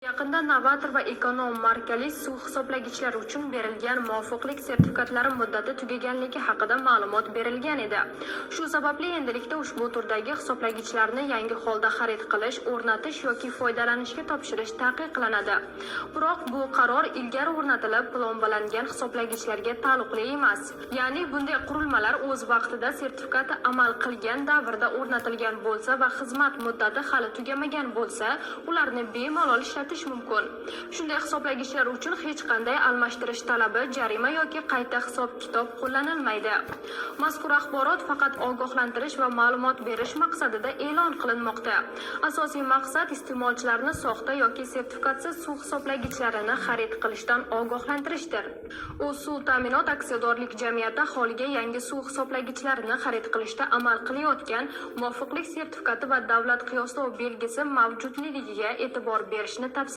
Yaqinda Novator va Ekonom markali suv hisoblagichlar uchun berilgan muvofiqlik sertifikatlari muddati tugaganligi haqida ma'lumot berilgan edi. Shu sababli endilikda ushbu turdagi hisoblagichlarni yangi holda xarid qilish, o'rnatish yoki foydalanishga topshirish taqiqlanadi. Biroq bu qaror ilgari o'rnatilib plombalangan hisoblagichlarga taalluqli emas. Ya'ni bunday qurilmalar o'z vaqtida sertifikat amal qilgan davrda o'rnatilgan bo'lsa va xizmat muddati hali tugamagan bo'lsa, ularni bemalol ishlatish mumkin. Shunday hisoblagichlar uchun hech qanday almashtirish talabi, jarima yoki qayta hisob-kitob qo'llanilmaydi. Mazkur axborot faqat ogohlantirish va ma'lumot berish maqsadida e'lon qilinmoqda. Asosiy maqsad iste'molchilarni soxta yoki sertifikatsiz suv hisoblagichlarini xarid qilishdan ogohlantirishdir. O'zsuv ta'minot aksiyadorlik jamiyati aholiga yangi suv hisoblagichlarini xarid qilishda amal qilayotgan muvofiqlik sertifikati va davlat qiyoslov belgisi mavjudligiga e'tibor berishni